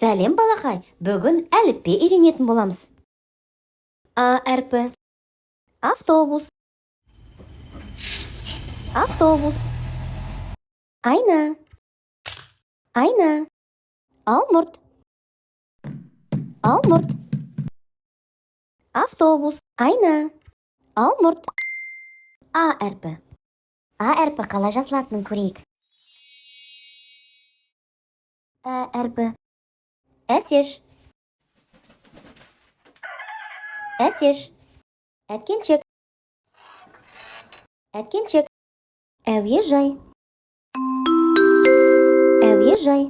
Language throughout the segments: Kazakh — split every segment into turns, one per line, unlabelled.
Сәлем, балақай! Бүгін әліппе үйренетін боламыз. А әрпі. Автобус. Автобус. Айна. Айна. Алмұрт. Алмұрт. Автобус. Айна. Алмұрт. А әрпі. А әрпі қалай жазылатынын көрейік. Ә әрпі. Әтеш. Әтеш. Әткеншек. Әткеншек. Әуежай. Әуежай.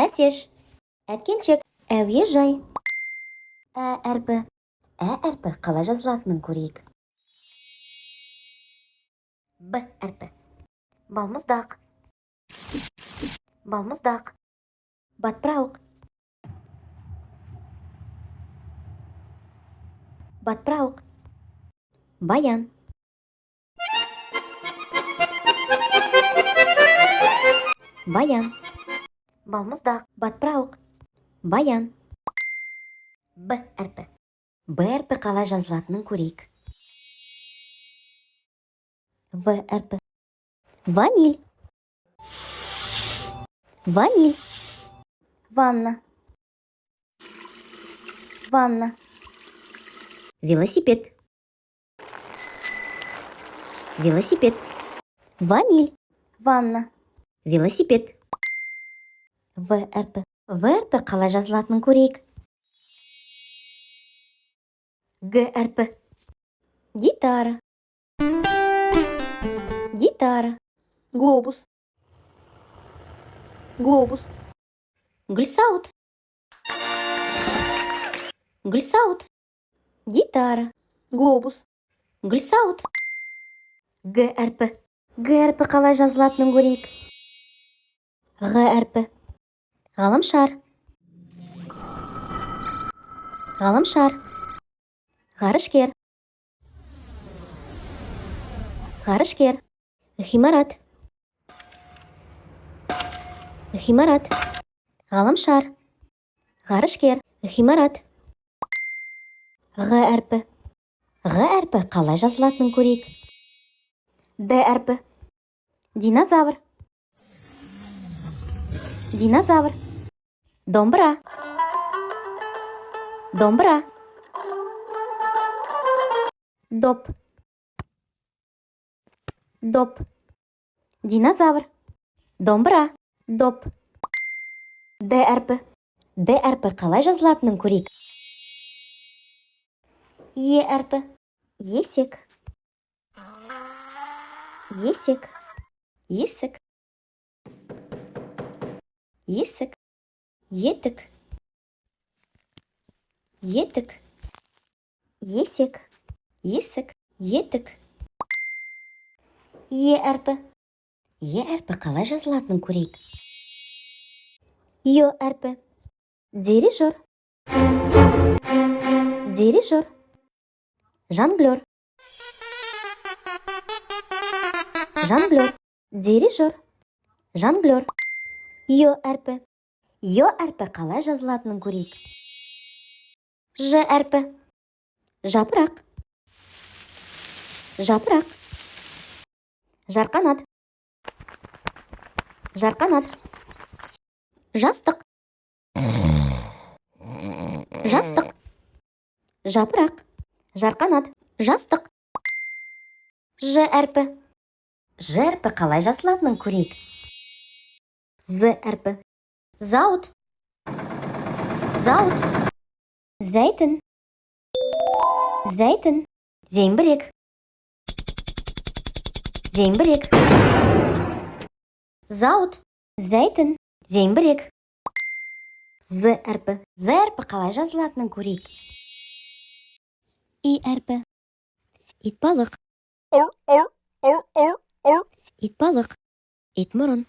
Әтеш. Әткеншек. Әуежай. Ә әрпі. Ә әрпі қалай жазылатынын көрейік. Б әрпі. Балмұздақ. Балмұздақ. Батпырауық. Батпырауық. Баян. Баян. Балмұздақ. Батпырауық. Баян. Б әрпі. Б әрпі қалай жазылатынын көрейік. В әрпі. Ваниль. Ваниль. Ванна. Ванна. Велосипед. Велосипед. Ваниль. Ванна. Велосипед. В әрпі. В әрпі қалай жазылатынын көрейік. Г әрпі. Гитара. Гитара.
Глобус. Глобус.
Гүлсауыт. Гүлсауыт. Гитара.
Глобус.
Гүлсауыт. Г әрпі. Г әрпі қалай жазылатынын көрейік. Ғ әрпі. Ғаламшар. Ғаламшар. Ғарышкер. Ғарышкер. Ғимарат. Ғимарат. Ғаламшар. Ғарышкер. Ғимарат. Ғ әрпі. Ғ әрпі қалай жазылатынын көрейік. Д әрпі. Динозавр. Динозавр. Домбыра. Домбыра. Доп. Доп. Динозавр. Домбыра. Доп. Д әрпі. Д әрпі қалай жазылатынын көрейік. Е әрпі. Есек. Есек. Есік. Есік. Етік. Етік. Есек. Есік. Етік. Е әрпі. Е әрпі қалай жазылатынын көрейік. Ё әрпі. Дирижер. Дирижер. Жонглер. Жонглер. Дирижер. Жонглер. Ё әрпі. Ё әрпі қалай жазылатынын көрейік. Ж әрпі. Жапырақ. Жапырақ. Жарқанат. Жарқанат. Жастық. Жастық. Жапырақ. Жарқанат. Жастық. Ж әрпі. Ж әрпі қалай жазылатынын көрейік. З әрпі. Зауыт. Зауыт. Зәйтүн. Зәйтүн. Зеңбірек. Зеңбірек. Зауыт. Зәйтүн. Зеңбірек. З әрпі. З әрпі қалай жазылатынын көрейік. И әрпі. Итбалық. Итбалық. Итмұрын.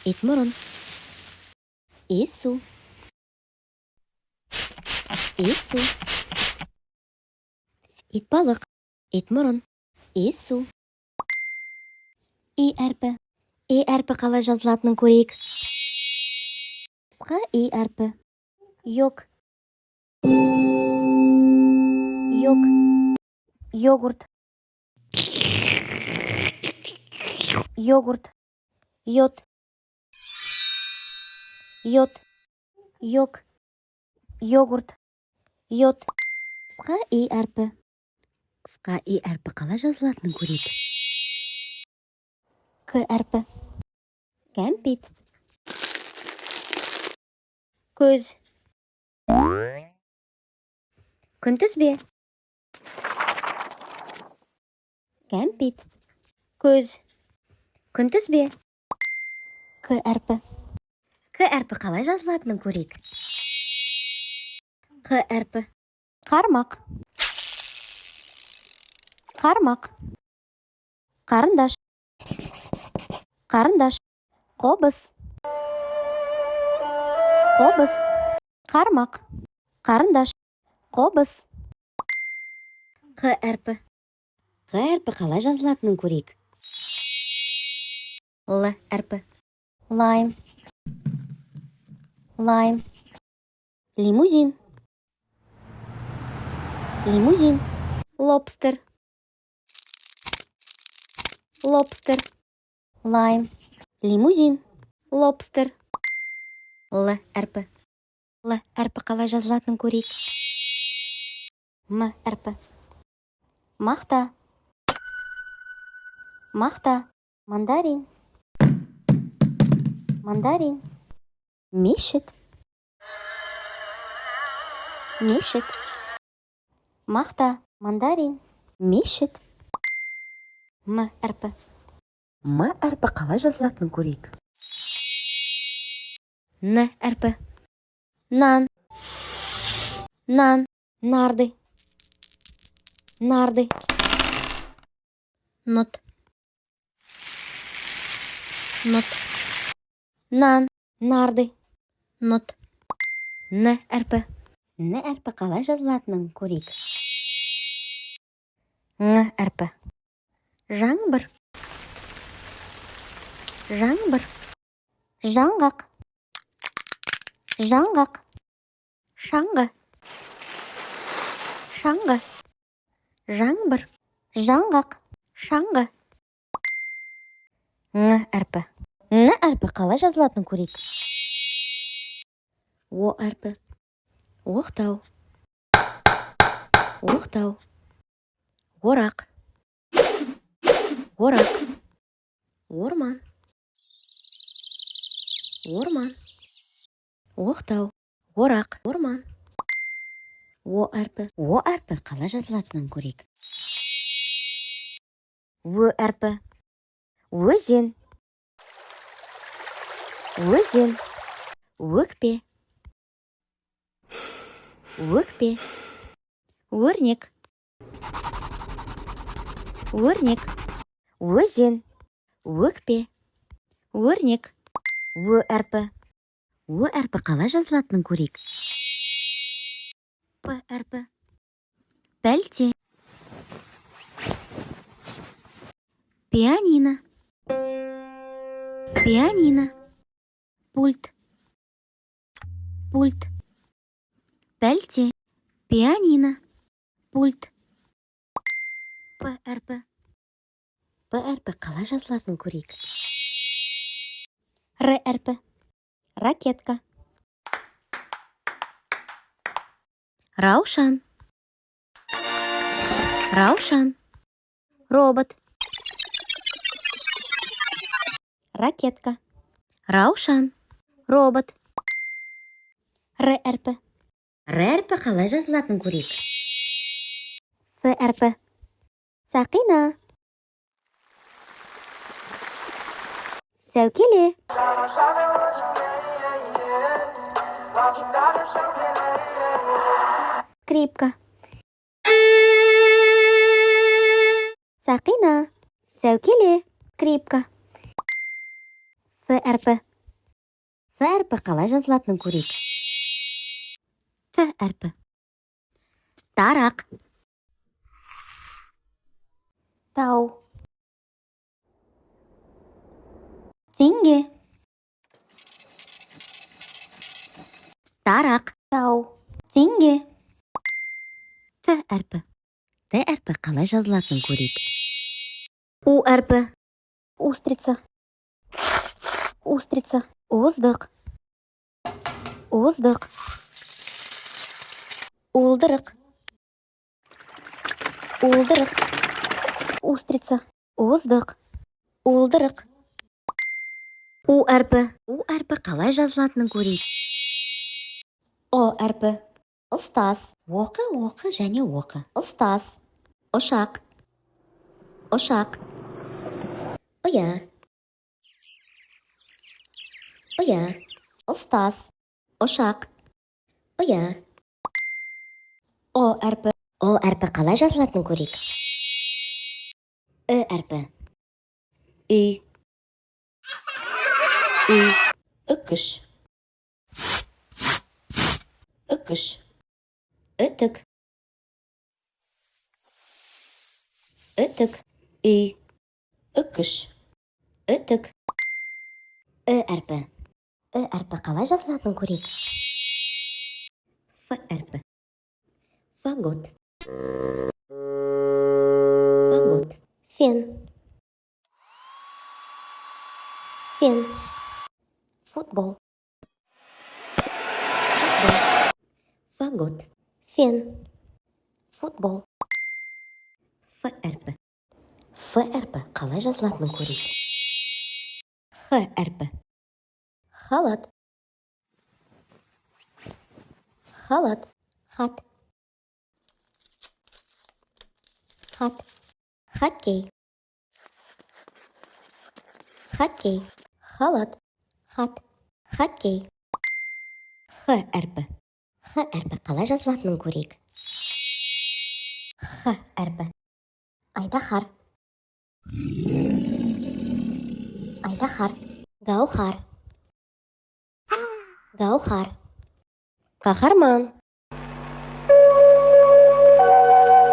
Итмұрын. Иіссу. Иіссу. Итбалық. Итмұрын. Иіссу. И әрпі. И әрпі қалай жазылатынын көрейік. Қысқа и әрпі. Йог. Йог. Йогурт. Йогурт. Йод. Йод. Йог. Йогурт. Йод. Қысқа и әрпі. Қысқа и әрпі қалай жазылатынын көрейік. К әрпі. Кәмпит. Көз. Күнтізбе. Кәмпит. Көз. Күнтізбе. К әрпі. К әрпі қалай жазылатынын көрейік. Қ әрпі. Қармақ. Қармақ. Қарындаш. Қарындаш. Қобыз. Қобыз. Қармақ. Қарындаш. Қобыз. Қ әрпі. Қ әрпі қалай жазылатынын көрейік. Л әрпі. Лайм. Лайм. Лимузин. Лимузин. Лобстер. Лобстер. Лайм. Лимузин. Лобстер. Л әрпі. Л әрпі қалай жазылатынын көрейік. М әрпі. Мақта. Мақта. Мандарин. Мандарин. Мешіт. Мешіт. Мақта. Мандарин. Мешіт. М әрпі.
М әрпі қалай жазылатынын көрейік.
Н әрпі. Нан. Нан. Нарды. Нарды. Нұт. Нұт. Нан. Нарды. Нұт. Н әрпі. Н әрпі қалай жазылатынын көрейік. Ң әрпі. Жаңбыр. Жаңбыр. Жаңғақ. Жаңғақ. Шаңғы. Шаңғы. Жаңбыр. Жаңғақ. Шаңғы. Ң әрпі. Ң әрпі қалай жазылатынын көрейік. О әрпі. Оқтау. Оқтау. Орақ. Орақ. Орман. Орман. Оқтау. Орақ. Орман. О әрпі. О әрпі қалай жазылатынын көрейік. Ө әрпі. Өзен. Өзен. Өкпе. Өкпе. Өрнек. Өрнек. Өзен. Өкпе. Өрнек. Ө әрпі. Ө әрпі қалай жазылатынын көрейік. П әрпі. Пәлте. Пианино. Пианино. Пульт. Пульт. Пәлте. Пианино. Пульт. П әрпі. П әрпі қалай жазылатынын көрейік. Р әрпі. Ракетка. Раушан. Раушан. Робот. Ракетка. Раушан. Робот. Р әрпі. Р әрпі қалай жазылатынын көрейік. С әрпі. Сақина. Сәукеле. Скрипка. Сақина. Сәукеле. Скрипка. С әрпі. С әрпі қалай жазылатынын көрейік. Т әрпі. Тарақ. Тау. Теңге. Тарақ. Тау. Теңге. Т әрпі. Т әрпі қалай жазылатынын көрейік. У әрпі.
Устрица. Устрица. Уыздық. Уыздық. Уылдырық. Уылдырық. Устрица. Уыздық. Уылдырық.
У әрпі. У әрпі қалай жазылатынын көрейік.
О әрпі.
Ұстаз. Оқы, оқы және оқы. Ұстаз. Ұшақ. Ұшақ. Ұя. Ұя. Ұстаз. Ұшақ. Ұя.
О әрпі.
О әрпі қалай жазылатынын көрейік. Ү әрпі. Үй. Үй.
Үкіш. Үкіш.
Үтік. Үтік. Үй.
Үкіш.
Үтік. Ү әрпі. Ү әрпі қалай жазылатынын көрейік. Ф әрпі. Фагот. Фагот.
Фен. Фен.
Футбол. Футбол. Фагот.
Фен.
Футбол. Ф әрпі. Ф әрпі қалай жазылатынын көрейік. Х әрпі.
Халат. Халат.
Хат. Хат. Хоккей. Хоккей.
Халат.
Хат. Хоккей. Х әрпі. Х әрпі қалай жазылатынын көрейік. Х әрпі. Айдаһар. Айдаһар. Гауһар. Гауһар.
Қаһарман.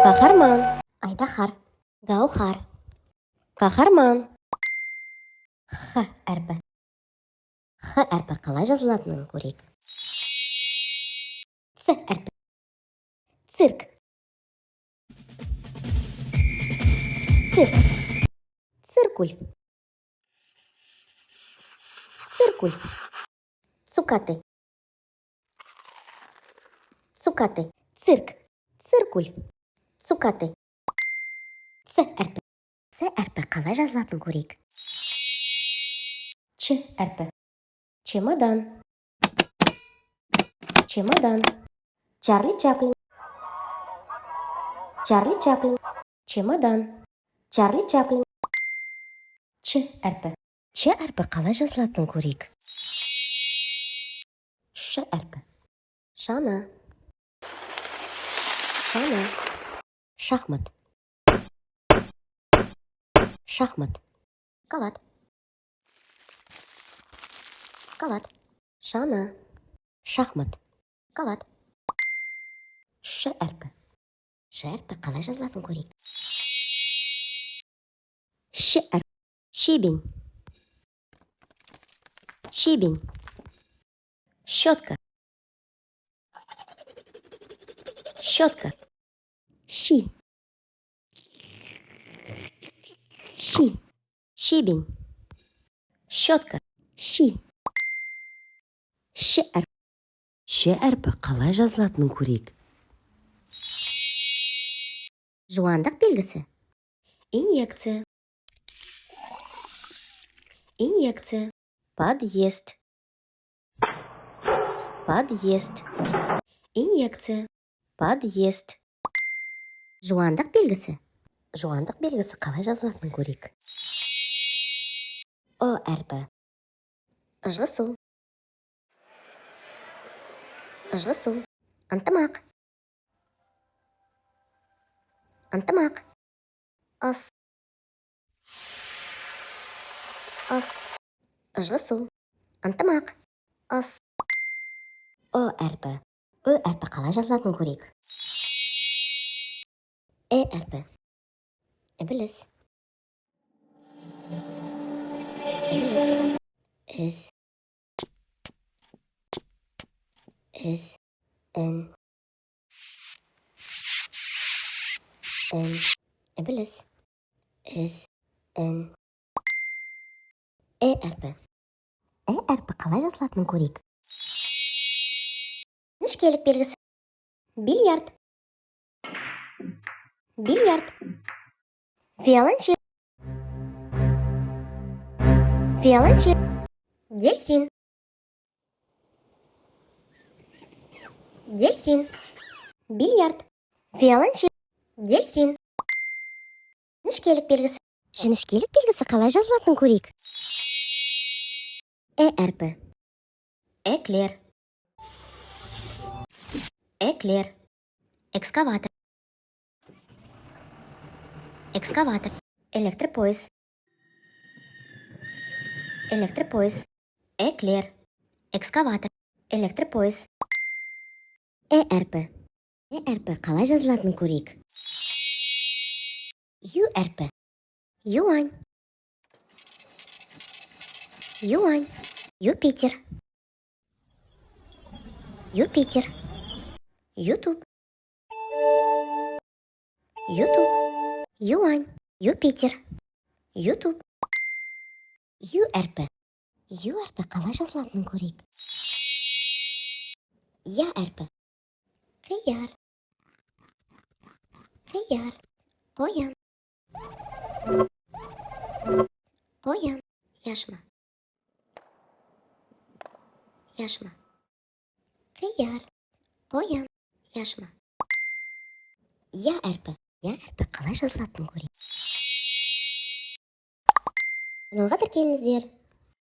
Қаһарман.
Айдаһар. Гауһар.
Қаһарман.
Х әрпі. Х әрпі қалай жазылатынын көрейік. Ц әрпі. Цирк. Цирк. Циркуль. Циркуль. Цукаты. Цукаты. Цирк. Циркуль. Цукаты. Ц әрпі. Ц әрпі қалай жазылатынын көрейік.
Ч әрпі. Чемодан. Чемодан. Чарли Чаплин. Чарли Чаплин. Чемодан. Чарли Чаплин. Ч әрпі.
Ч әрпі қалай жазылатынын көрейік. Ш әрпі.
Шана. Шана.
Шахмат. Шахмат.
Шоколад. Шоколад. Шана.
Шахмат.
Шоколад.
Ш әрпі. Ш әрпі қалай жазылатынын көрейік. Ш әрпі. Щебень. Щебень. Щетка. Щетка. Щи. Щи. Щебень. Щетка. Щи. Щ әрпі.
Щ әрпі қалай жазылатынын көрейік.
Жуандық белгісі.
Инъекция. Инъекция.
Подъезд. Подъезд.
Инъекция.
Подъезд. Жуандық белгісі. Жуандық белгісі қалай жазылатынын көрейік. О әрпі. Ызғы су. Ызғы су. Ынтымақ. Ынтымақ.
Ыс. Ыс.
Ызғы су. Ынтымақ.
Ыс.
О әрпі. Ö әрпі қалай жазылатынын көрейік. Э әрпі. Ібіліс. Ібіліс. Із. Із, ін, ін. Ібіліс. Із, ін. Э әрпі. Э әрпі қалай жазылатынын көрейік. Жіңішкелік белгісі. Бильярд. Бильярд. Виолончель. Виолончель. Дельфин. Дельфин. Бильярд. Виолончель. Дельфин. Жіңішкелік белгісі. Жіңішкелік белгісі қалай жазылатынын көрейік. Э әрпі. Эклер. Эклер. Экскаватор. Экскаватор. Электропоезд. Электропоезд. Эклер. Экскаватор. Электропоезд. Э әрпі. Э әрпі қалай жазылатынын көрейік. Ю әрпі. Юань. Юань. Юпитер. Юпитер. Ютуб. Ютуб. Юань. Юпитер. Ютуб. Ю әрпі. Ю әрпі қалай жазылатынын көрейік. Я әрпі. Қияр. Қияр. Қоян. Қоян. Яшма. Яшма. Қияр. Қоян. Яшма. Я әрпі. Я әрпі қалай жазылатынын көрейік. Каналға тіркеліңіздер.